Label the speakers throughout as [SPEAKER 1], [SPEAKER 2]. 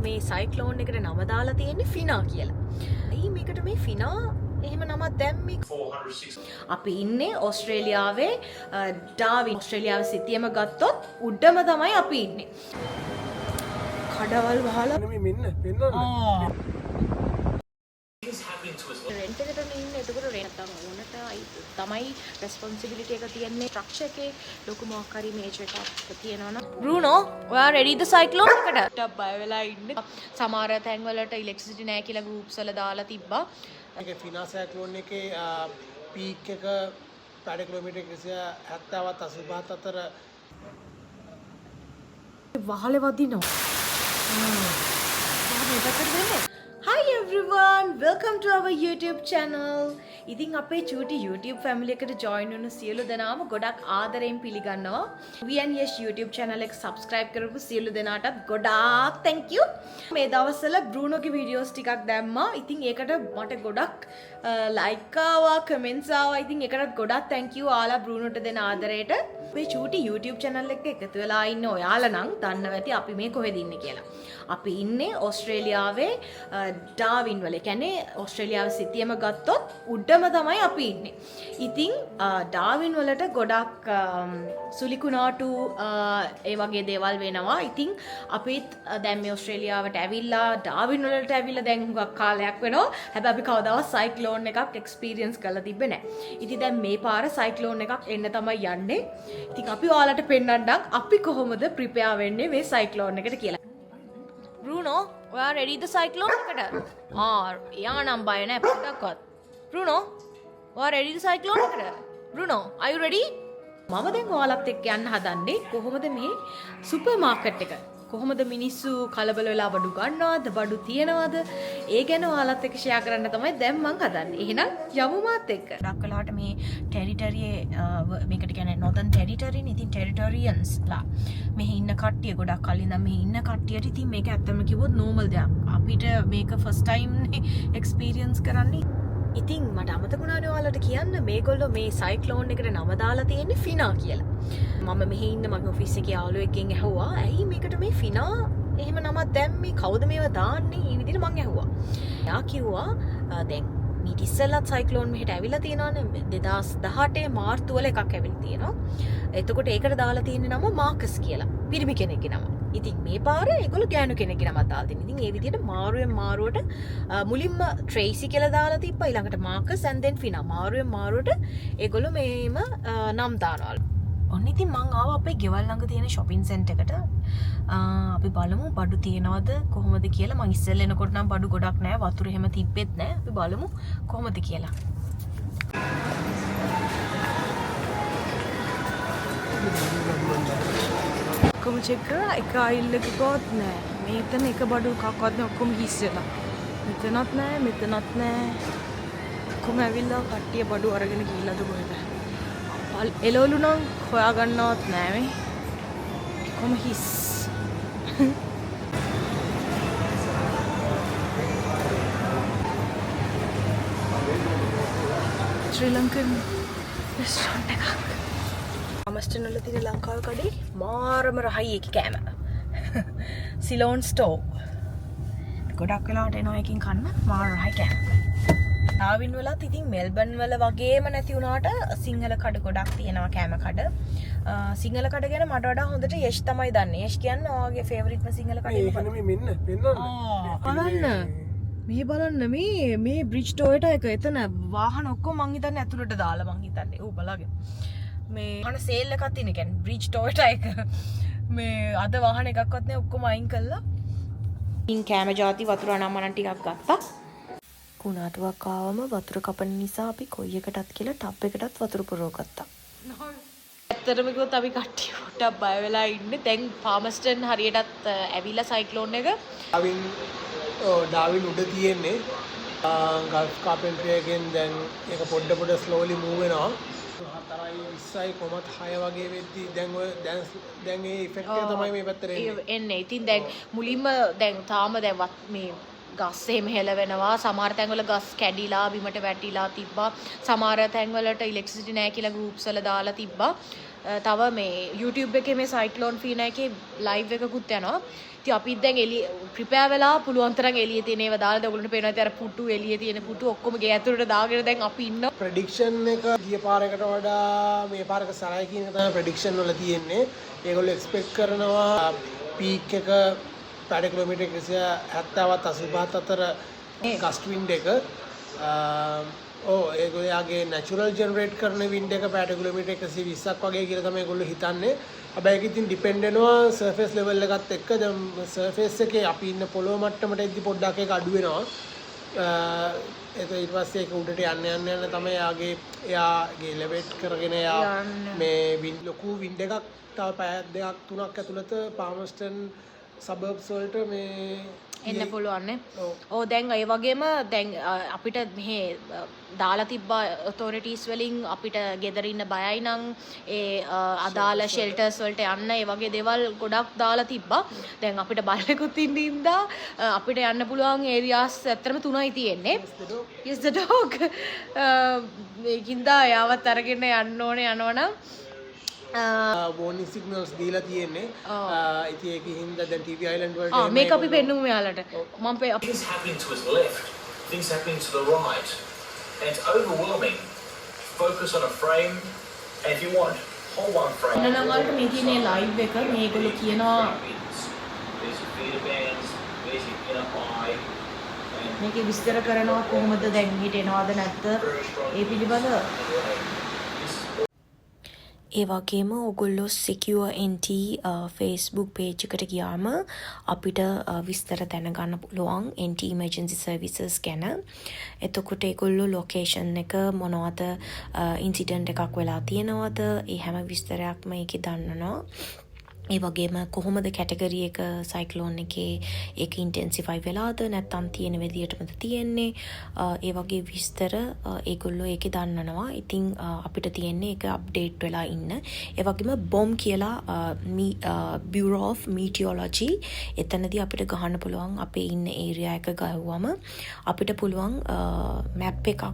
[SPEAKER 1] මේ සයික්ලෝන් එකට නම දාලා තියෙන්නේ ෆිනා කියලා. ඇයි මේකට මේ ෆිනා එහෙම නමක් දැම්මේ?
[SPEAKER 2] 406
[SPEAKER 1] අපි ඉන්නේ ඕස්ට්‍රේලියාවේ ඩාවින්. ඕස්ට්‍රේලියාවේ සිටියම ගත්තොත් උඩම තමයි අපි ඉන්නේ. කඩවල් වහලා
[SPEAKER 3] නෙමෙයි මෙන්න පෙන්වන්න.
[SPEAKER 2] is happening to us.
[SPEAKER 1] Rent එකටනේ ඉන්නේ. එතකොට රෙන්ට් නැත්තම් ඕනට තමයි රෙස්පොන්සිබිලිටි එක තියෙන්නේ. ස්ට්‍රක්චර් එකේ ලොකු මොකක් හරි මේජර් එකක් තියෙනවා නම්. බ්‍රූනෝ, ඔයා රෙඩිද සයික්ලෝන් එකට? ටිකක් බය වෙලා ඉන්නේ. සමහර තැන්වලට ඉලෙක්ට්‍රිසිටි නෑ කියලා ගෲප්ස් වල දාලා තිබ්බා.
[SPEAKER 3] මේකේ ෆිනා සයික්ලෝන් එකේ පීක් එක පැය කිලෝමීටර් 170ත් 85ත් අතර
[SPEAKER 1] වහලේ වදිනවා. මේ පැත්තට වෙන්නේ. Hi everyone, welcome to our YouTube channel. ඉතින් අපේ චූටි YouTube family එකට join වුණු සියලු දෙනාම ගොඩක් ආදරයෙන් පිළිගන්නවා. V&Yes YouTube channel එක subscribe කරපු සියලු දෙනාටත් ගොඩාක් thank you. මේ දවස්වල බ්‍රූනෝගේ videos ටිකක් දැම්මා. ඉතින් ඒකට මට ගොඩක් like ආවා, comments ආවා. ඉතින් ඒකටත් ගොඩක් thank you ආලා බ්‍රූනෝට දෙන ආදරයට. අපේ චූටි YouTube channel එක්ක එකතු වෙලා ඉන්න ඔයාලා නම් දන්නවා ඇති අපි මේ කොහෙද ඉන්නේ කියලා. අපි ඉන්නේ ඕස්ට්‍රේලියාවේ ඩාවින් වල. ඒ කියන්නේ ඕස්ට්‍රේලියාවේ සිටියම ගත්තොත් උඩම තමයි අපි ඉන්නේ. ඉතින් ඩාවින් වලට ගොඩක් සුලිකුණාටු ඒ වගේ දේවල් වෙනවා. ඉතින් අපිත් දැන් මේ ඕස්ට්‍රේලියාවට ඇවිල්ලා ඩාවින් වලට ඇවිල්ලා දැන් හුඟක් කාලයක් වෙනවා. හැබැයි අපි කවදාවත් සයික්ලෝන් එකක් එක්ස්පීරියන්ස් කරලා තිබ්බේ නැහැ. ඉතින් දැන් මේ පාර සයික්ලෝන් එකක් එන්න තමයි යන්නේ. ඉතින් අපි ඔයාලට පෙන්වන්නම් අපි කොහොමද ප්‍රිපෙයාර් වෙන්නේ මේ සයික්ලෝන් එකට කියලා. බ්‍රූනෝ, ඔයා රෙඩිද සයික්ලෝන් එකට? ආ, එයා නම් බය නෑ පොඩ්ඩක්වත්. බ්‍රූනෝ, ඔයා රෙඩිද සයික්ලෝන් එකට? Bruno, are you ready? මම දැන් ඔයාලත් එක්ක යන්න හදන්නේ කොහොමද මේ සුපර් මාකට් එක, කොහොමද මිනිස්සු කලබල වෙලා බඩු ගන්නවද, බඩු තියනවද, ඒ ගැන ඔයාලත් එක්ක ෂෙයා කරන්න තමයි දැන් මං හදන්නේ. එහෙනම් යමු මාත් එක්ක. ගොඩක් වෙලාවට මේ ටෙරිටරියේ, මේකට කියන්නේ නොදර්න් ටෙරිටරි නේ. ඉතින් ටෙරිටරියන්ස් ලා මෙහි ඉන්න කට්ටිය ගොඩක් කලින් ඉඳන් මෙහි ඉන්න කට්ටියට ඉතින් මේක ඇත්තම කිව්වොත් නෝමල් දෙයක්. අපිට මේක ෆස්ට් ටයිම් නේ එක්ස්පීරියන්ස් කරන්නේ. ඉතින් මට අමතක වුණානේ ඔයාලට කියන්න, මේගොල්ලෝ මේ සයික්ලෝන් එකට නම දාලා තියෙන්නේ ෆිනා කියලා. මම මෙහි ඉන්න මගේ ඔෆිස් එකේ යාළුවෙක්ගෙන් ඇහුවා ඇයි මේකට මේ ෆිනා එහෙම නමක් දැම්මේ, කවුද මේවා දාන්නේ, මේ විදිහට මං ඇහුවා. එයා කිව්වා දැන් මීට ඉස්සෙල්ලත් සයික්ලෝන් මෙහෙට ඇවිල්ලා තියෙනවානේ, 2018 මාර්තු වල එකක් ඇවිල්ලා තියෙනවා. එතකොට ඒකට දාලා තියෙන නම මාකස් කියලා. පිරිමි කෙනෙක්ගේ නම. ඉතින් මේ පාර ඒගොල්ලෝ ගෑනු කෙනෙක්ගේ නමක් දාලා තියෙනවා. ඉතින් ඒ විදිහට මාරුවෙන් මාරුවට මුලින්ම ට්‍රේසි කියලා දාලා තිබ්බා, ඊළඟට මාකස් and then ෆිනා. මාරුවෙන් මාරුවට ඒගොල්ලෝ මේම නම් දානවලු. ඔන්න ඉතින් මං ආවා අපේ ගෙවල් ළඟ තියෙන shopping center එකට. අපි බලමු බඩු තියෙනවද කොහොමද කියලා. මං ඉස්සෙල්ලා එනකොට නම් බඩු ගොඩක් නෑ, වතුර එහෙම තිබ්බෙත් නෑ. අපි බලමු කොහොමද කියලා.
[SPEAKER 4] ඔක්කොම චෙක් කරා, එක අයිල් එකකවත් නෑ. මෙතන එක බඩු එකක්වත් නෑ, ඔක්කොම හිස් වෙලා. මෙතනත් නෑ, මෙතනත් නෑ. ඔක්කොම ඇවිල්ලා කට්ටිය බඩු අරගෙන ගිහිල්ලාද කොහෙද? එළවලු නම් හොයාගන්නවත් නෑ මේ. ඔක්කොම හිස්. ශ්‍රී ලංකන් රෙස්ටෝරන්ට් එකක්.
[SPEAKER 1] අමස්ටන් වල තියෙන ලංකාවේ කඩේ මාරම රහයි ඒකේ කෑම. සිලෝන් ස්ටෝව්. ගොඩක් වෙලාවට එනවා එකකින් කන්න, මාර රහයි කෑම. ඩාවින් වලත් ඉතින් මෙල්බන් වල වගේම නැති වුණාට සිංහල කඩ ගොඩක් තියෙනවා, කෑම කඩ. සිංහල කඩ ගැන මට වඩා හොඳට යෂ් තමයි දන්නේ. යෂ් කියන්නේ ඔයාගේ ෆේවරිට්ම සිංහල කඩේ
[SPEAKER 3] ඒක
[SPEAKER 1] මොකක්ද?
[SPEAKER 3] නෙමෙයි මෙන්න පෙන්වන්න.
[SPEAKER 4] බලන්න. මේ බලන්න මේ බ්‍රිජ් ටොයටා එක එතන වාහන ඔක්කොම මං හිතන්නේ ඇතුළට දාලා මං හිතන්නේ. ඌ බලාගෙන. මේ වාහන සේල් එකක් තියෙන, ඒ කියන්නේ බ්‍රිජ් ටොයටා එක. මේ අද වාහන එකක්වත් නෑ, ඔක්කොම අයින් කළා.
[SPEAKER 1] ඉතින් කෑම ජාති වතුර අනම්මනම් ටිකක් ගත්තා. කුණාටුවක් ආවම වතුර කපන නිසා අපි කොයි එකටත් කියලා ටබ් එකටත් වතුර පුරව ගත්තා. ඇත්තටම කිව්වොත් අපි කට්ටිය පොඩ්ඩක් බය වෙලා ඉන්නේ. දැන් ෆාමස්ටන් හරියටත් ඇවිල්ලා සයික්ලෝන් එක.
[SPEAKER 3] ඩාවින්, ඔව්, ඩාවින් උඩ තියෙන්නේ. ගල්ෆ් කාපෙන්ට්‍රි එකෙන් දැන් ඒක පොඩ පොඩ ස්ලෝලි මූව් වෙනවා. 4:20යි කොහොමත් 6 වගේ වෙද්දි දැන් ඔය දැන් දැන් ඒ ඉෆෙක්ට් එක තමයි මේ පැත්තට එන්නේ.
[SPEAKER 1] එන්නේ. ඉතින් දැන් මුලින්ම දැන් තාම දැන් මේ ගස් එහෙම හෙලවෙනවා. සමහර තැන්වල ගස් කැඩිලා බිමට වැටිලා තිබ්බා. සමහර තැන්වලට ඉලෙක්ට්‍රිසිටි නෑ කියලා ගෲප්ස් වල දාලා තිබ්බා. තව මේ YouTube එකේ මේ සයික්ලෝන් ෆීනා එකේ ලයිව් එකකුත් යනවා. ඉතින් අපි දැන් එළිය ප්‍රිපෙයාර් වෙලා පුළුවන් තරම් එළියේ තියෙන ඒවා දාලා, දැන් ඔයගොල්ලන්ට පේනවා ඇති අර පුටු, එළියේ තියෙන පුටු ඔක්කොම ගේ ඇතුළට දාගෙන දැන් අපි ඉන්නවා.
[SPEAKER 3] ප්‍රෙඩික්ෂන් එක ගිය පාරකට වඩා මේ පාරක සරයි කියන එක තමයි ප්‍රෙඩික්ෂන් වල තියෙන්නේ. ඒගොල්ලෝ එක්ස්පෙක්ට් කරනවා පීක් එක පැයට කිලෝමීටර් 170ත් 85ත් අතර ගස්ට් වින්ඩ් එක. ඔව්, ඒගොල්ලෝ යාගේ නැචරල් ජෙනරේට් කරන වින්ඩ් එක පැයට කිලෝමීටර් 120ක් වගේ කියලා තමයි ඒගොල්ලෝ හිතන්නේ. හැබැයි ඒක ඉතින් ඩිපෙන්ඩ් වෙනවා සර්ෆේස් ලෙවල් එකත් එක්ක. දැන් සර්ෆේස් එකේ අපි ඉන්න පොළොව මට්ටමට එද්දි පොඩ්ඩක් ඒක අඩු වෙනවා. එතකොට ඊට පස්සේ ඒක උඩට යන්න යන්න යන්න තමයි එයාගේ එලෙවේට් කරගෙන එයා
[SPEAKER 1] යන්න.
[SPEAKER 3] මේ වින්ඩ්, ලොකු වින්ඩ් එකක් තව පැය දෙකක් තුනක් ඇතුළත පාමස්ටන් සබර්බ්ස් වලට මේ
[SPEAKER 1] එන්න පුළුවන් නේ.
[SPEAKER 3] ඔව්.
[SPEAKER 1] ඔව්, දැන් ඒ වගේම දැන් අපිට මෙහෙ දාලා තිබ්බා ඔතොරිටිස් වලින් අපිට ගෙදර ඉන්න බයයි නම් ඒ අදාළ ෂෙල්ටර්ස් වලට යන්න, ඒ වගේ දේවල් ගොඩක් දාලා තිබ්බා. දැන් අපිට බල්ලෙකුත් ඉන්න හින්දා අපිට යන්න පුළුවන් ඒරියාස් ඇත්තටම තුනයි තියෙන්නේ. Yes, the dog. ඒකින්ද එයාවත් අරගෙන යන්න ඕනේ යනවනම්.
[SPEAKER 3] වෝනින් සිග්නල්ස් දීලා තියෙන්නේ. ඉතින් ඒක හින්දා දැන් TV Island වලට
[SPEAKER 1] ආ
[SPEAKER 3] එහෙම
[SPEAKER 1] මේක අපි
[SPEAKER 3] ඒගොල්ලෝ-
[SPEAKER 1] පෙන්නුමු මෙයාලට. මම අපි
[SPEAKER 2] Things happening to his left, things happening to the right, and it's overwhelming. Focus on a frame, and if you want, hold one frame.
[SPEAKER 1] ඔන්න නම් ඔයාලට මේ තියෙන්නේ ලයිව් එක. මේගොල්ලෝ කියනවා
[SPEAKER 2] There's your feeder bands, there's your inner eye, and
[SPEAKER 1] මේකේ විස්තර කරනවා කොහොමද දැන් හිට එනවද නැද්ද ඒ පිළිබඳ.
[SPEAKER 2] This
[SPEAKER 4] ඒ වගේම ඔගොල්ලෝ Secure NT Facebook page එකට ගියාම අපිට විස්තර දැනගන්න පුළුවන් NT Emergency Services ගැන. එතකොට ඒගොල්ලෝ ලොකේෂන් එක මොනවද, ඉන්සිඩන්ට් එකක් වෙලා තියෙනවද, ඒ හැම විස්තරයක්ම ඒකේ දන්වනවා. ඒ වගේම කොහොමද කැටගරි එක සයික්ලෝන් එකේ, ඒක ඉන්ටෙන්සිෆයි වෙලාද නැත්නම් තියෙන විදියටමද තියෙන්නේ, ඒ වගේ විස්තර ඒගොල්ලෝ ඒකේ දන්වනවා. ඉතින් අපිට තියෙන්නේ ඒක අප්ඩේට් වෙලා ඉන්න. ඒ වගේම බොම් කියලා, බියුරෝ ඔෆ් මීටියොලොජි, එතනදී අපිට ගහන්න පුළුවන්. අපේ ඉන්න ඒරියා එක ගහුවම අපිට පුළුවන් මැප් එකක්,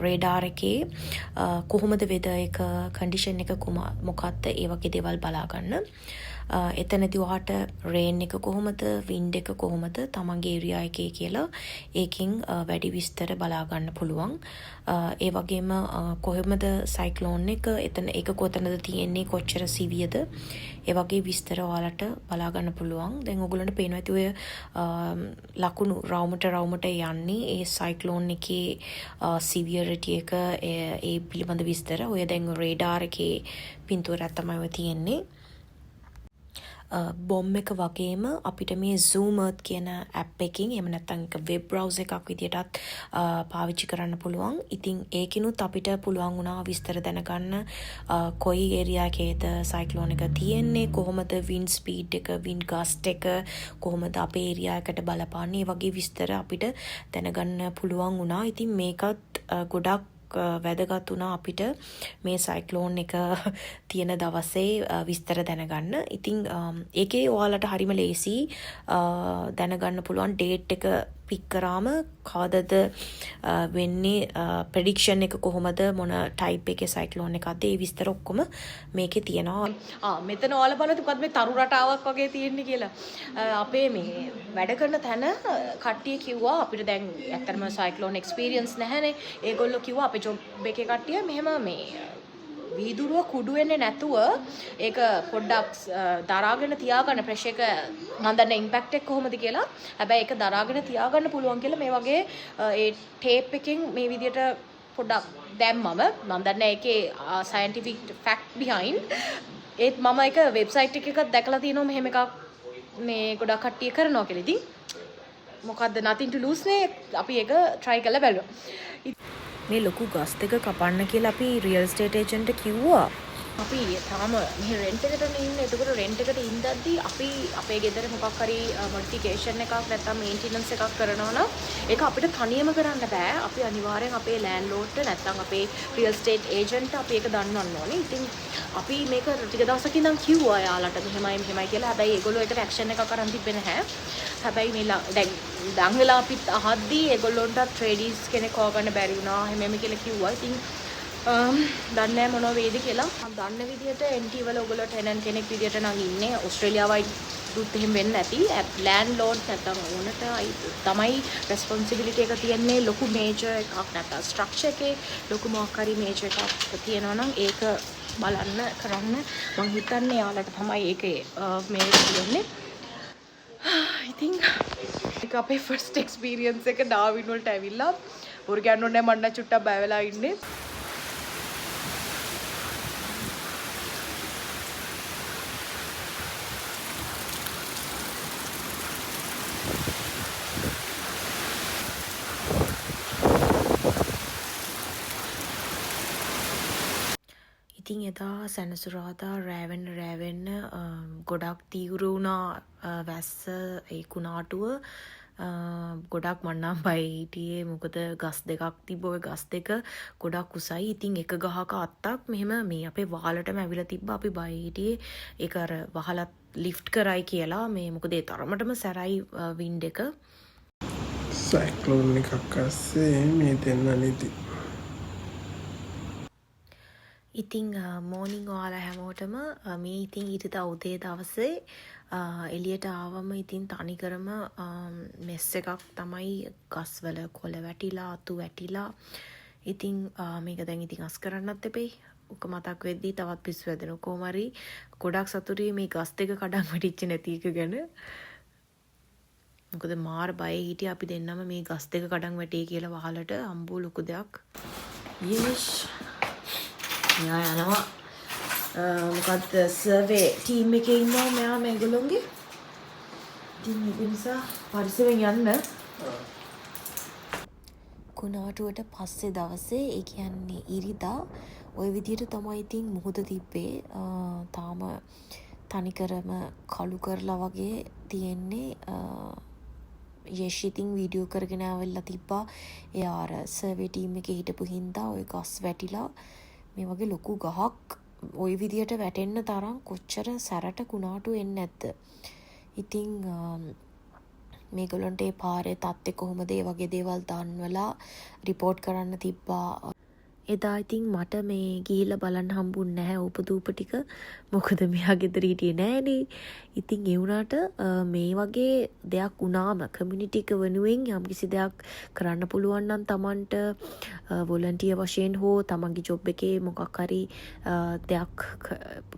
[SPEAKER 4] රේඩාර් එකේ කොහොමද වෙදර් එක, කන්ඩිෂන් එක මොකක්ද, ඒ වගේ දේවල් බලා ගන්න. එතනදී ඔයාට රේන් එක කොහොමද, වින්ඩ් එක කොහොමද තමන්ගේ ඒරියා එකේ කියලා ඒකෙන් වැඩි විස්තර බලා ගන්න පුළුවන්. ඒ වගේම කොහොමද සයික්ලෝන් එක එතන, ඒක කොතනද තියෙන්නේ, කොච්චර සිවියර්ද, ඒ වගේ විස්තර ඔයාලට බලා ගන්න පුළුවන්. දැන් ඔයගොල්ලන්ට පේනවා ඇති ඔය ලකුණු රවුමට රවුමට යන්නේ ඒ සයික්ලෝන් එකේ සිවියරිටි එක, ඒ පිළිබඳ විස්තර. ඔය දැන් රේඩාර් එකේ පින්තූරයක් තමයි ඔය තියෙන්නේ. බොම් එක වගේම අපිට මේ Zoom Earth කියන ඇප් එකකින්, එහෙම නැත්නම් ඒක වෙබ් බ්‍රවුසර් එකක් විදියටත් පාවිච්චි කරන්න පුළුවන්. ඉතින් ඒකිනුත් අපිට පුළුවන් වුණා විස්තර දැනගන්න කොයි ඒරියා එකේද සයික්ලෝන් එක තියෙන්නේ, කොහොමද වින්ඩ් ස්පීඩ් එක, වින්ඩ් ගස්ට් එක කොහොමද අපේ ඒරියා එකට බලපාන්නේ, ඒ වගේ විස්තර අපිට දැනගන්න පුළුවන් වුණා. ඉතින් මේකත් ගොඩක් වැදගත් වුණා අපිට මේ සයික්ලෝන් එක තියෙන දවසේ විස්තර දැනගන්න. ඉතින් ඒකේ ඔයාලට හරිම ලේසි දැනගන්න පුළුවන් ඩේට් එක පික් කරාම කවදද වෙන්නේ, ප්‍රෙඩික්ෂන් එක කොහොමද, මොන ටයිප් එකේ සයික්ලෝන් එකක්ද, ඒ විස්තර ඔක්කොම මේකේ තියෙනවා.
[SPEAKER 1] ආ මෙතන ඔයාලා බලන්න මොකද්ද මේ තරු රටාවක් වගේ තියෙන්නේ කියලා. අපේ මේ වැඩ කරන තැන කට්ටිය කිව්වා අපිට, දැන් ඇත්තටම සයික්ලෝන් එක්ස්පීරියන්ස් නැහැනේ. ඒගොල්ලෝ කිව්වා අපේ ජොබ් එකේ කට්ටිය මෙහෙම මේ වීදුරුව කුඩු වෙන්නේ නැතුව ඒක පොඩ්ඩක් දරාගෙන තියාගන්න ප්‍රෙෂර් එක, මං දන්නේ ඉම්පැක්ට් එක කොහොමද කියලා. හැබැයි ඒක දරාගෙන තියාගන්න පුළුවන් කියලා මේ වගේ ඒ ටේප් එකෙන් මේ විදියට පොඩ්ඩක් දැම්මම, මං දන්නේ ඒකේ සයන්ටිෆික් ෆැක්ට් බිහයින්ඩ්. ඒත් මම ඒක වෙබ්සයිට් එකකත් දැකලා තියෙනවා මෙහෙම එකක් මේ ගොඩක් කට්ටිය කරනවා කියලා. ඉතින් මොකද්ද, nothing to lose නේ, අපි ඒක try කරලා බැලුවා.
[SPEAKER 4] මේ ලොකු ගස් දෙක කපන්න කියලා අපි රියල් ස්ටේට් ඒජන්ට් කිව්වා.
[SPEAKER 1] අපි තාම මෙහෙ රෙන්ට් එකටනේ ඉන්නේ. එතකොට රෙන්ට් එකට ඉඳද්දි අපි අපේ ගෙදර මොකක් හරි මොඩිෆිකේෂන් එකක් නැත්නම් මේන්ටෙනන්ස් එකක් කරනවා නම් ඒක අපිට තනියම කරන්න බෑ. අපි අනිවාර්යෙන් අපේ ලෑන්ඩ්ලෝඩ්ට නැත්නම් අපේ රියල් ස්ටේට් ඒජන්ට්ට අපි ඒක දන්වන්න ඕනේ. ඉතින් අපි මේක ටික දවසක ඉඳන් කිව්වා එයාලට මෙහෙමයි මෙහෙමයි කියලා. හැබැයි ඒගොල්ලෝ ඒකට ඇක්ෂන් එකක් අරන් තිබ්බේ නැහැ. හැබැයි මේ දැන් ලං වෙලා අපිත් අහද්දි ඒගොල්ලොන්ට ට්‍රේඩීස් කෙනෙක් හොයාගන්න බැරි වුණා එහෙම එහෙම කියලා කිව්වා. ඉතින් දන්නේ නැහැ මොනව වෙයිද කියලා. මම දන්න විදිහට NT වල ඔයගොල්ලෝ ටෙනන්ට් කෙනෙක් විදිහට නම් ඉන්නේ. ඕස්ට්‍රේලියාවයි දුත් එහෙම වෙන්නේ නැති. ලෑන්ඩ්ලෝඩ් නැත්නම් ඕනට තමයි රෙස්පොන්සිබිලිටි එක තියෙන්නේ. ලොකු මේජර් එකක් නැත්නම් ස්ට්‍රක්චර් එකේ ලොකු මොකක් හරි මේජර් එකක් තියෙනවා නම් ඒක බලන්න කරන්න මං හිතන්නේ යාලට තමයි ඒකේ මේ තියෙන්නේ. ඉතින් ඒක අපේ ෆස්ට් එක්ස්පීරියන්ස් එක ඩාවින් වලට ඇවිල්ලා. බොරු කියන්න ඕනේ නෑ, මං නම් චුට්ටක් බය වෙලා ඉන්නේ. ඉතින් එදා සැනසුරාදා රෑවෙන්න රෑවෙන්න ගොඩක් තීව්‍ර වුණා වැස්ස, ඒ කුණාටුව. ගොඩක් මං නම් බය හිටියේ, මොකද ගස් දෙකක් තිබ්බ. ඔය ගස් දෙක ගොඩක් උසයි. ඉතින් එක ගහක අත්තක් මෙහෙම මේ අපේ වහලටම ඇවිල්ලා තිබ්බා. අපි බය හිටියේ ඒක අර වහලත් ලිෆ්ට් කරයි කියලා, මේ මොකද ඒ තරමටම සැරයි වින්ඩ් එක.
[SPEAKER 3] සයික්ලෝන් එකක් අස්සේ මේ දෙන්න නිදි.
[SPEAKER 1] ඉතින් මෝර්නිං ඔයාලා හැමෝටම. මේ ඉතින් ඉරිදා උදේ දවසේ එළියට ආවම ඉතින් තනිකරම මෙස් එකක් තමයි. ගස්වල කොළ වැටිලා, අතු වැටිලා. ඉතින් මේක දැන් ඉතින් අස් කරන්නත් එපෙයි. ඔක මතක් වෙද්දී තවත් පිස්සු හැදෙනවා. කොහොම හරි ගොඩක් සතුටුයි මේ ගස් දෙක කඩන් වැටිච්ච නැති එක ගැන. මොකද මාර බයේ හිටියේ අපි දෙන්නම මේ ගස් දෙක කඩන් වැටේ කියලා වහලට. අම්බෝ ලොකු දෙයක්. යේෂ්. මෙයා යනවා. මොකද්ද සර්වේ ටීම් එකේ ඉන්නවා මෙයා මේගොල්ලොන්ගේ. ඉතින් ඒක නිසා පරිස්සමෙන් යන්න. කුණාටුවට පස්සේ දවසේ, ඒ කියන්නේ ඉරිදා, ඔය විදිහට තමයි ඉතින් මුහුද තිබ්බේ. තාම තනිකරම කළු කරලා වගේ තියෙන්නේ. යේෂ් ඉතින් වීඩියෝ කරගෙන ආවිල්ලා තිබ්බා. එයා අර සර්වේ ටීම් එකේ හිටපු හින්දා ඔය ගස් වැටිලා මේ වගේ ලොකු ගහක් ඔය විදියට වැටෙන්න තරම් කොච්චර සැරට කුණාටු එන්නේ නැද්ද? ඉතින් මේගොල්ලන්ට ඒ පාරේ තත්ත්වය කොහොමද ඒ වගේ දේවල් දන්වලා රිපෝට් කරන්න තිබ්බා. එදා ඉතින් මට මේ ගිහිල්ලා බලන්න හම්බුන්නේ නැහැ ඕපදූප ටික. මොකද මෙයා ගෙදර හිටියේ නෑනේ. ඉතින් ඒ වුණාට මේ වගේ දෙයක් වුණාම කමියුනිටි එක වෙනුවෙන් යම්කිසි දෙයක් කරන්න පුළුවන් නම් Tamanට, වොලන්ටියර් වශයෙන් හෝ තමන්ගේ ජොබ් එකේ මොකක් හරි දෙයක්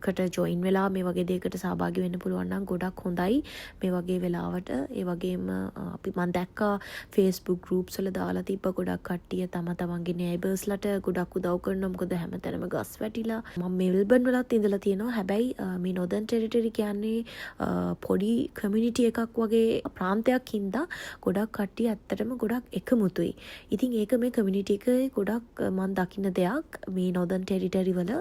[SPEAKER 1] කට ජොයින් වෙලා මේ වගේ දෙයකට සහභාගී වෙන්න පුළුවන් නම් ගොඩක් හොඳයි මේ වගේ වෙලාවට. ඒ වගේම අපි මං දැක්කා Facebook groups වල දාලා තිබ්බ ගොඩක් කට්ටිය තම තමන්ගේ නේබර්ස්ලට ගොඩක් උදව් කරනවා. මොකද හැමතැනම ගස් වැටිලා. මම මෙල්බන් වලත් ඉඳලා තියෙනවා. හැබැයි මේ නොදර්න් ටෙරිටරි කියන්නේ පොඩි කමියුනිටි එකක් වගේ ප්‍රාන්තයක් හින්දා ගොඩක් කට්ටිය ඇත්තටම ගොඩක් එකමුතුයි. ඉතින් ඒක මේ කමියුනිටි එකේ ගොඩක් මං දකින දෙයක් මේ නොදර්න් ටෙරිටරි වල.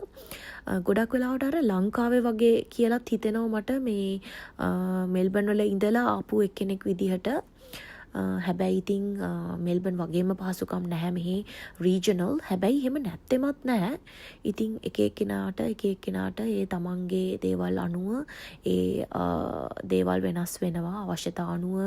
[SPEAKER 1] ගොඩක් වෙලාවට අර ලංකාවේ වගේ කියලත් හිතෙනවා මට මේ මෙල්බන් වල ඉඳලා ආපු එක්කෙනෙක් විදිහට. හැබැයි ඉතින් මෙල්බන් වගේම පහසුකම් නැහැ මෙහි රීජනල්. හැබැයි එහෙම නැත්තෙමත් නැහැ. ඉතින් එක එක්කෙනාට එක එක්කෙනාට ඒ තමන්ගේ දේවල් අනුව ඒ දේවල් වෙනස් වෙනවා. අවශ්‍යතා අනුව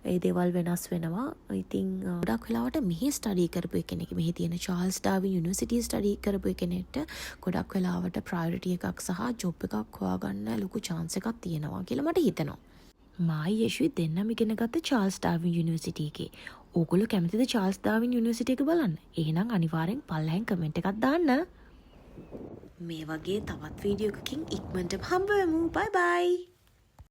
[SPEAKER 1] ඒ දේවල් වෙනස් වෙනවා. ඉතින් ගොඩක් වෙලාවට මෙහි ස්ටඩි කරපු කෙනෙක්, මෙහි තියෙන චාල්ස් ඩාවින් යුනිවර්සිටි ස්ටඩි කරපු කෙනෙක්ට ගොඩක් වෙලාවට ප්‍රයොරිටි එකක් සහ ජොබ් එකක් හොයාගන්න ලොකු චාන්ස් එකක් තියෙනවා කියලා මට හිතෙනවා. මායි යශුයි දෙන්නම ඉගෙන ගත්ත චාල්ස් ඩාවින් යුනිවර්සිටි එකේ. ඕගොල්ලෝ කැමතිද චාල්ස් ඩාවින් යුනිවර්සිටි එක බලන්න? එහෙනම් අනිවාර්යෙන් පල්ලෙහෙන් කමෙන්ට් එකක් දාන්න. මේ වගේ තවත් වීඩියෝ එකකින් ඉක්මනටම හම්බ වෙමු. බයි බයි.